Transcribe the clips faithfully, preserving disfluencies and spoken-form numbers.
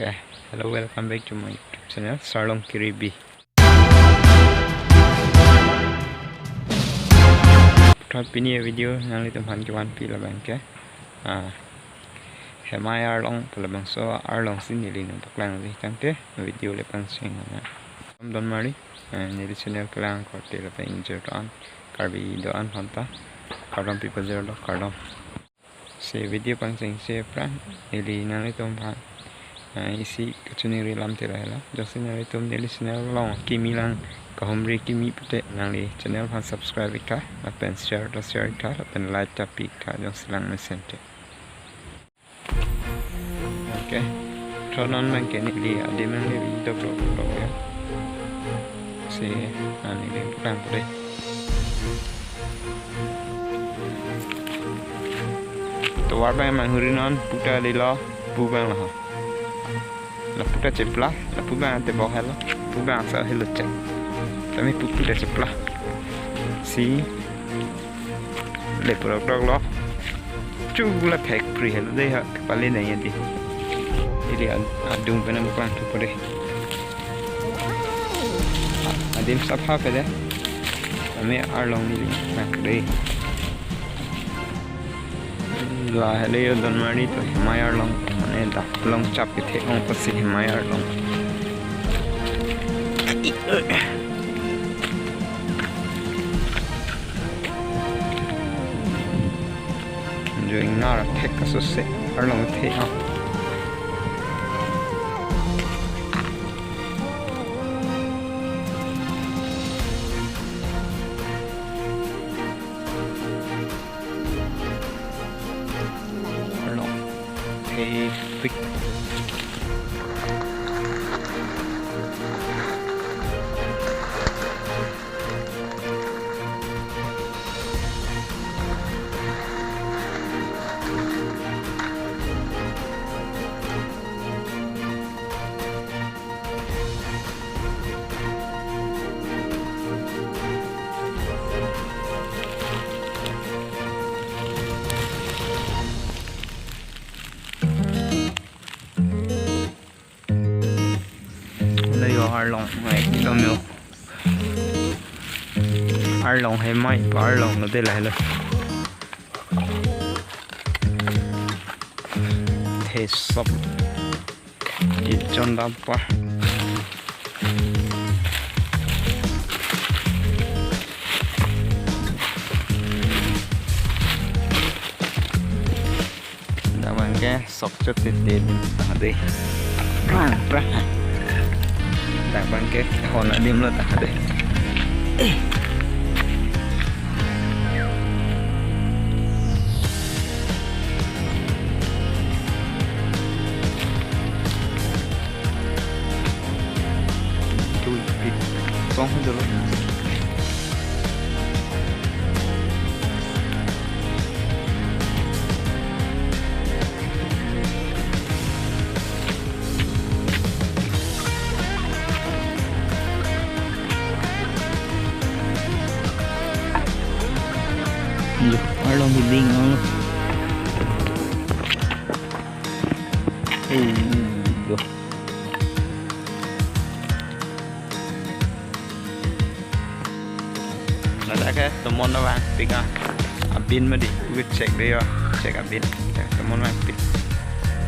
Okay, hello, welcome back to my YouTube channel, Sarlong Kiribi. Puthot pini a-video nanglitum aphan kevanpi labang ke, ah, Hemai arlong pu labangso arlong si neli nangpaklangji tangte video le pangcheng nang. Kardom donmari, eh, neli channel kelang korte lapen ingjir do-an, Karbi do-an aphanta kardom pipajirlo, kardom. Si video pangchengsi aphrang neli nanglitum aphan, eh, isi kachiningri alam te lahelo. Jongsi nanglitum neli channel along kimi lang kahumri kimi pute nangli channel aphan subscribe ik tha, lapen share ta share ik tha, lapen like ta pi ik tha, jongsi lang mesen te. Okay. Puthot non abang ke neli adim nanglevi dokdok ya. Si, ah, neli pulang pute. Tovar abang manghuri non, pu ta lelo, pu abang lo. Lapu ta chepla, lapu abang ante bo helo, pu abang sa helo chek. Tame pu pu ta chepla. Si, le pura krok lo. Chu la thek pri helo de ha, kepale nai adi. Ili ad-, adung pen nangpaklangthu pute. Adim sapha pede. Tame arlong neli nang de. Lahelo yo donmari, to Hemai arlong, mane dak long chap kethek ong pasi Hemai arlong. Jo ingnar thek kaso se arlong thek ong. Arlong thek pik. Lahelo arlong, mai kilo mo. Arlong Hemai, arlong lo de lahelo. Thesop. Ijon dampa. Dak abang ke sok chot tete dim ta de. Prang, prang. Dak abang ke hon adim lo ta de. Eh. Tui pit. Kong dolo. Yo, arlong hiding ong. Eh, yo. Ladak ke tomon nangvangpik a. Abin mati, pu chek de yo, chek abin. Tomon vangpik.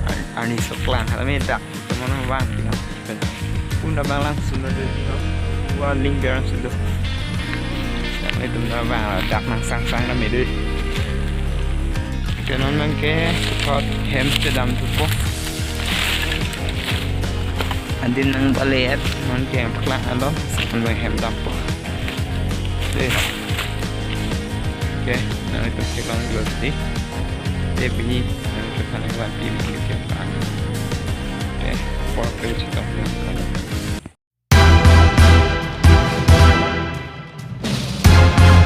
An-, ani soklang, kami dak tomon nangvangpik a. Pu nangvang langsung lo de, wa ling berang sudah. Kami tum nangvang, dak nangsangsang kami de. Ke non abang ke puthot hem chedamthupo. Adim nang bale-et, non ke hem paklang alo, non abang hem dampo. Dei. Okay, nanglitum cheklong dolo dei. Dei pini, nanglitum aphan nangvanpi video ke pan. Okay, por pe chetok nang.